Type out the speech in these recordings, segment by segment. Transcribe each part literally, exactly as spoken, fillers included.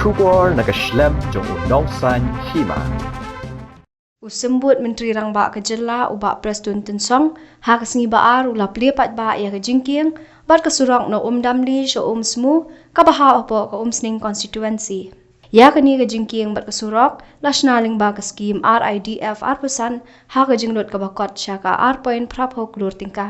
Khubor na ka shlem jong u nongsan hima. U Symbud Myntri Rangbah ka Jylla u Bah Prestone Tynsong ha ka sngi Ba-ar u la plie paidbah ïa ka jingkieng bad ka surok na Umdamli sha Umsmu kaba hap hapoh ka Umsning Constituency. Ïa kane ka jingkieng bad ka surok la shna lyngba ka skhim R I D F arphew san ha ka jinglut kaba kot sha ka ar point phra phew klur tyngka.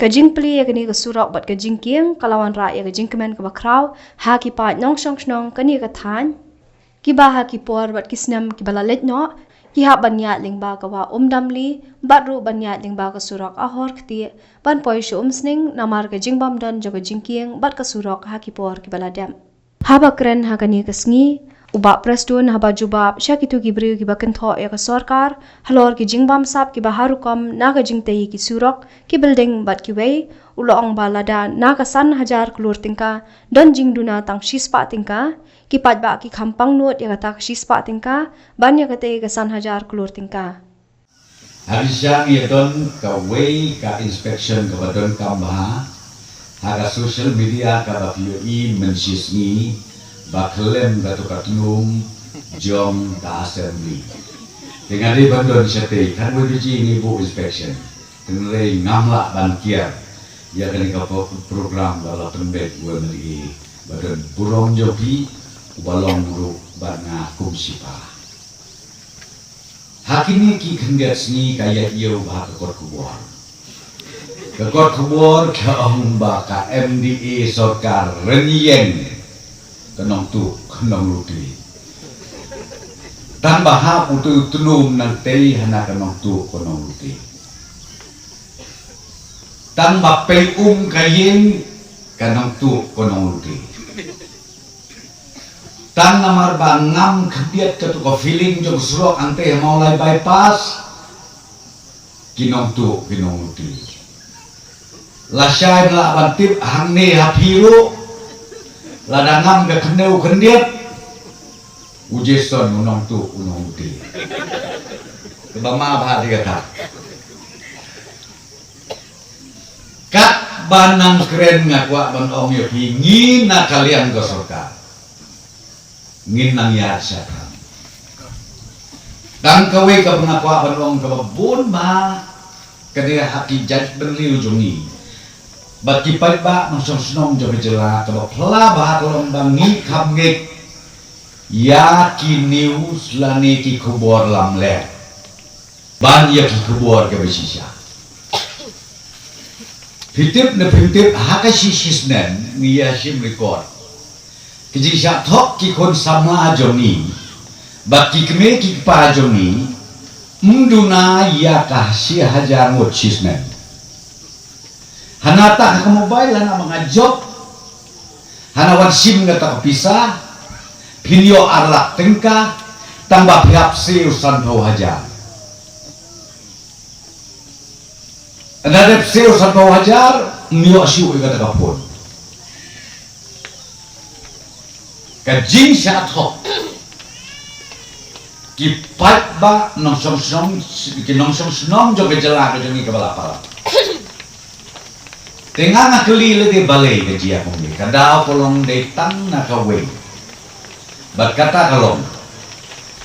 Ka jingplie ïa kane ka surok bad ka jingkieng ka la wanrah ïa ka jingkmen kaba khraw ha ki paid nongshong shnong kane ka thaiñ, kiba ha ki por bad ki snem kiba la leit noh ki hap ban ïaid lyngba ka wah Umdamli bad ruh ban ïaid lyngba ka surok Ahor Ktieh ban poi sha Umsning namar ka jingbym don jong ka jingkieng bad ka surok ha ki por kiba la dep. Haba kren ha kane ka sngi, u Bah Prestone haba jubab sha kito ki briew kiba kynthoh ïa ka sorkar halor ki jingbamsap kiba ha rukom na ka jingtei ki surok, ki building bad kiwei, u la ong ba lada na ka san hajar klur tyngka don jingduna tang shispah tyngka, ki paidbah ki kham pangnud ïa kata ka shispah tyngka ban ïa katei ka san hajar klur tyngka. Hadien ïa don kawei ka inspection kaba donkam bha ha ka social media kaba phi ïohi mynshisngi ba khlem kato ka tnum jong ka assembly. Te nga dei ban don shatei khatwei baje ngi buh inspection. Hynrei ngam lah ban kiar ïa kane ka pro-, program ba la pynbeit u MLA ba don burom jong phi uba long ruh bad nga kum shipa. Ha kine ki khyndiat sngi ka ïa ïew bha ka kot khubor. Ka kot khubor ka ong ba ka MDA sorkar rynïeng ka nongtuh ka nongluti. Tang ba hap utu u tnum nangtei hana ka nongtuh ka nongluti. Tang ba pei um ka ïing ka nongtuh ka nongluti. Tang namar ba ngam khyndiat kato ka feeling jong surok hangtei ha Mawlai bypass. Ki nongtuh ki nongluti. Lashai nga lah ban tip hangne ha phi ruh. Lada ngam ka khyndew khyndiat. U Jason u nongtuh u nongluti. Kaba ma bha dei kata. Katba nang kren nga kwah ban ong ïa phi ngi na ka liang ka sorkar. Ngin nang ïaid shaphrang. Tang kawei kaba nga kwah ban ong kaba bun bha ka dei ha ki jaitbynriew jong ngi. Bad ki paidbah nongshong shnong jong ka jylla kaba phylla bha ka long ba ngi kham ngeit ïa ki news lane ki khubor lamler. Ban ïa ki khubor kaba shisha. Phi tip ne phim tip ha ka shi shisnem ngi ïa shim record. Ki jingshah thok ki khun samla jong ngi bad ki kmie ki kpa jong ngi ym duna ïa ka shi hajar ngut shisnem. Hana ta ha ka mobile hana ma nga jop. Hana wan shim nga ta ka pisa. Phin ïoh ar lak tyngka tang ba phi hap siew sanphew hajar. Hana dep siew sanphew hajar ym ïoh shuh ïa ka ta ka phone. Ka jingshah thok ki paidbah nongshong shnong ki nongshong shnong jong ka jylla ka jong ngi kaba la palat. Te nga nga kylli lade balei ka jia kumne ka daw ka long dei tang na kawei. Bad kata ka long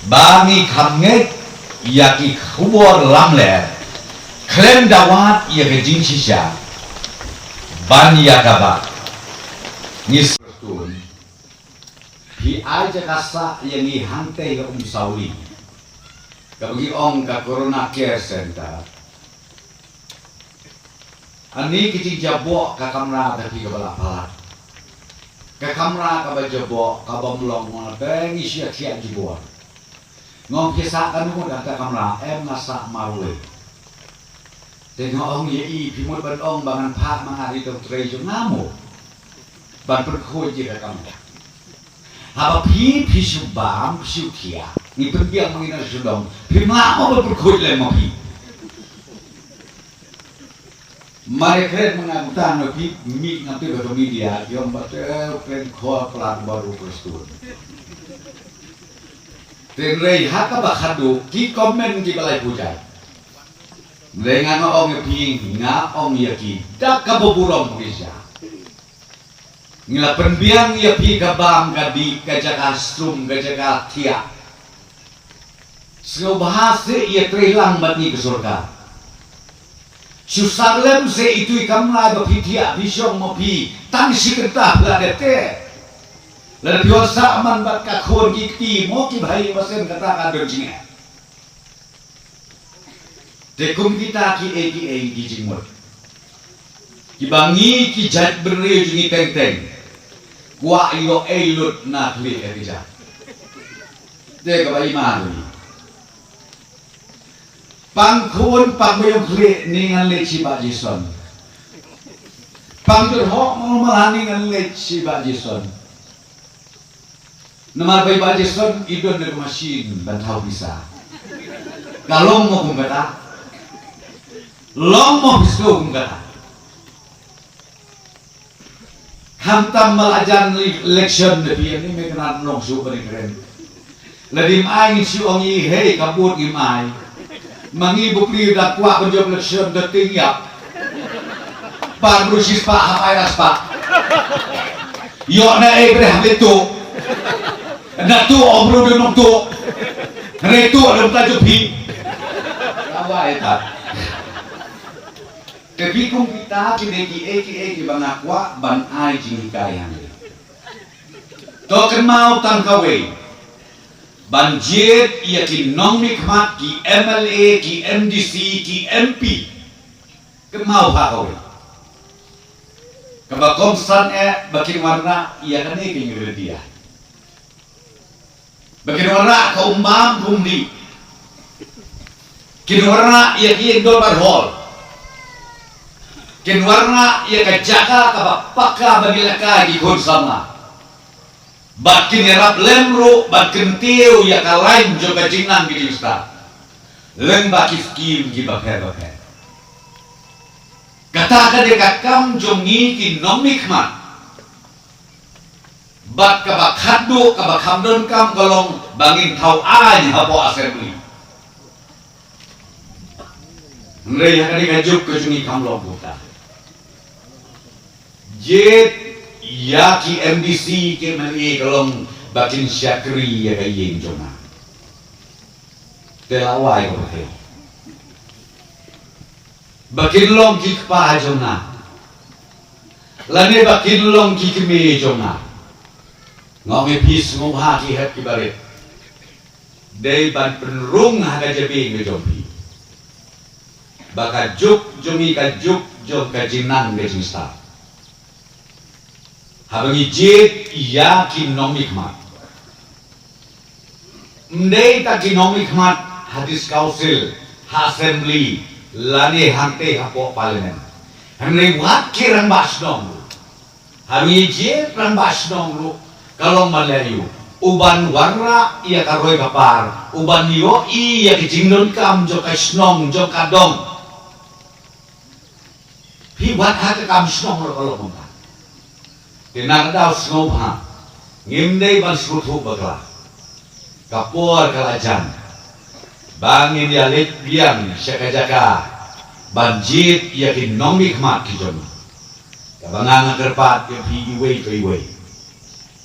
ba ngi kham ngeit ïa ki khubor lamler khlem da wad ïa ka jingshisha ban ïa kaba ngi Phi ai jaka sah ïa ngi hangtei ha Umsawli kaba ngi ong ka Corona Care Center. Ani ki jingjaboh ka kamra da phi kaba la palat. Ka kamra kaba jaboh kaba mlong ma te ngi shu ïa thiah jubor. Ngong phi sah kano kata kamra em nga sah marwei. Te nga ong ïa i phi mut ban ong ba ngan phah ma nga ri tong trei jong nga mo. Ban pynkhuid ïa ka kamra. Haba phi phi shu bam phi shu thiah ngi pynbiang ma ngi na shu dom. Phi ma ma ban pynkhuid lem ma phi. Mare kret ma nga kumta na phi mi ngam tip ba ka media ïong ba te pren khor plat ba ru prestun. Te rei ha kaba khadduh ki comment ki balai pujai. Rei nga nga ong ïa phi nga ong ïa ki da kaba burom phi sha. Ngi la pynbiang ïa phi ka bam ka dih, ka jaka sum, ka jaka thiah. Sngewbha seh ïa trei lang bad ngi ka sorkar. Shu sah lem seh itu i kam lai ba phi thiah phi shong mo phi tang shi kynta phi la dep te. Lada phi wan sah man bad ka khun ki kti mo ki bhai ba sem kata ka don jingeh. Te kum kita kiei kiei ki jingmut kiba ngi ki jait bynriew jong ngi teng teng kwah ïoh ei lut na khlieh ka kjat. Te kaba i ma ngi pang khun pang ba ïong khlieh ni ngan leit shi ba Jason. Pang jur hok mo malah ni ngan leit shi ba Jason. Namar ba i ba Jason i don da ka machine ban thaw pisa. Ka long mo kum kata. Long mo pisa kum kata. Khamtam ba la jan election da phi ni me kena long shu ba ni kren. La dim ai ngi shu ong i hei ka bud ngi mai. Ma ngi bupli da kwah ban jop election da ting ïap. Par bru shi spah hap ai spah. Ïoh na ei breh hap tu. Na tu om bru dun tu. Re tu dun ta jupi. Awai ta. Te phi kum kita ki dei kiei kiei kiba nga kwah ban ai jinghikai hangne. To kynmaw tang kawei. Ban jied ïa ki nongmihkhmat ki M L A ki M D C ki M P. Kynmaw ha kawei. Kaba kongsan eh ba kin wanrah ïa kane ka ïing Lydia. Ba kin wanrah ka um bam ka um dih. Kin wanrah ïa ki ïing dorbar hall. Kin wanrah ïa ka jaka kaba paka ba ngi lehkai ki khun samla. Bad kin ïarap lem ruh ban kyntiew ïa ka lain jong ka jingnang ka jingstad lyngba ki skim kiba pher bapher. Kata ka dei ka kam jong ngi ki nongmihkhmat. Bad kaba khatduh kaba kham donkam ka long ba ngin thaw aiñ hapoh assembly. Hynrei ha kane ka juk ka jong ngi kam long kumta. Jied ïa ki M D C ki M L A ka long ba kin shakri ïa ka ïing jong nga. Te la wai ka ba hei. Ba kin long ki kpa jong nga. Lane ba kin long ki kmie jong nga. Nga ong ïa phi sngewbha ki hep ki barit. Dei ban pynrung ha ka jabieng ka jong phi. Ba ka juk jong ngi ka juk jong ka jingnang ka jingstad. Haba ngi jied ïa ki nongmihkhmat. Ym dei tang ki nongmihkhmat ha District Council, ha Assembly, lane hangtei hapoh Parliament. Hynrei wat ki rangbah shnong ruh. Haba ngi jied rangbah shnong ruh, ka long ban leh aïu. U ban wanrah ïa ka roi ka par, u ban ïohi ïa ka jingdonkam jong ka shnong, jong ka dong. Phi wat ha ka kam shnong ruh ka long kumta. Te nang daw sngewbha. Ngim dei ban sngewthuh bakla. Ka por ka la jan. Ba ngin ïa leit biang sha ka jaka. Ban jied ïa ki nongmihkhmat ki jong ngi. Kaba nga nga kyrpad ïa phi iwei pa iwei.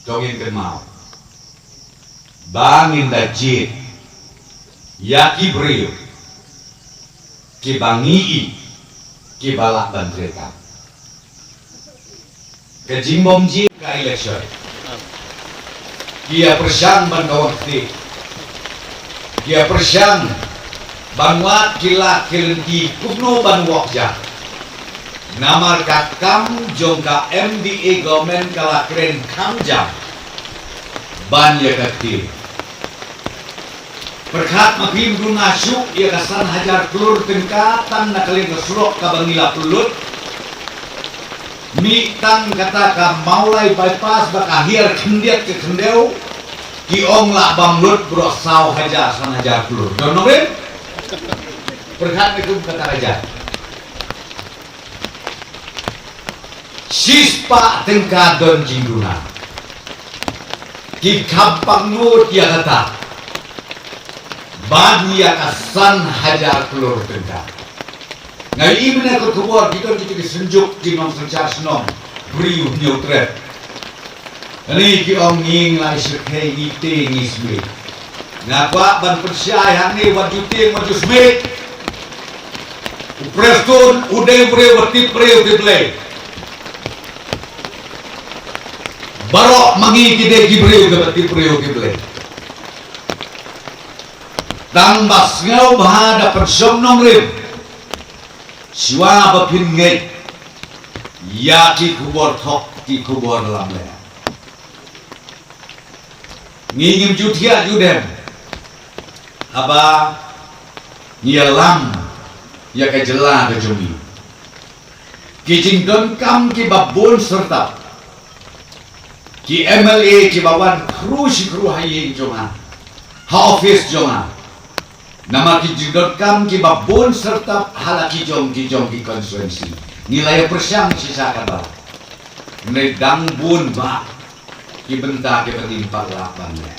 To ngin kynmaw. Ba ngin da jied ïa ki briew kiba ngi i kiba lah ban treikam. Ka jingbym jied ka election. Ki ïa pyrshang ban kawang kti. Ki ïa pyrshang ban wad ki lad ki lynti kumno ban wok ja. Namar ka kam jong ka M D A government ka la kren kham jam ban ïa ka kti. Pyrkhat ma phim duna shuh ïa ka san hajar klur tyngka tang na ka liang ka surok kaba ngi la pynlut. Mih tang kata ka Mawlai bypass ba ka hiar khyndiat ka khyndew. Ki ong lah bam lut baroh saw hajar san hajar klur. Don nongrim? Pyrkhat ïa kum kata ka jait. Shispah tyngka don jingduna. Ki kham pangnud ïa kata. Ban ïa ka san hajar klur tyngka. Nga ïohi mynne ka khubor ki don kito ki synjuk ki nongsynshar shnong. Briew Hynñiewtrep. Ani ki ong ngi ngi lai syrkhei ngi te ngi smiej. Nga kwah ban pynshai hangne wat ju te wat ju smiej. U Prestone u dei u briew ba tip briew tip Blei. Baroh ma ngi ki dei ki briew ki ba tip briew tip Blei. Tang ba sngewbha da pynshong nongrim. Shuwa ba phin ngeit ïa ki khubor thok ki khubor lamler. Ngi ngim ju thiah ju dem haba ngi ïalam ïa ka jylla ka jong ngi. Ki jingdonkam kiba bun syrtap. Ki M L A kiba wan khru shi khru ha ïing jong nga, ha office jong nga. Namar ki jingdonkam kiba bun syrtap ha la ki jong ki jong ki constituency. Ngi la ïa pyrshang shisha katba. Ngi dang bun ba ki bynta kiba ngim pat lah ban leh.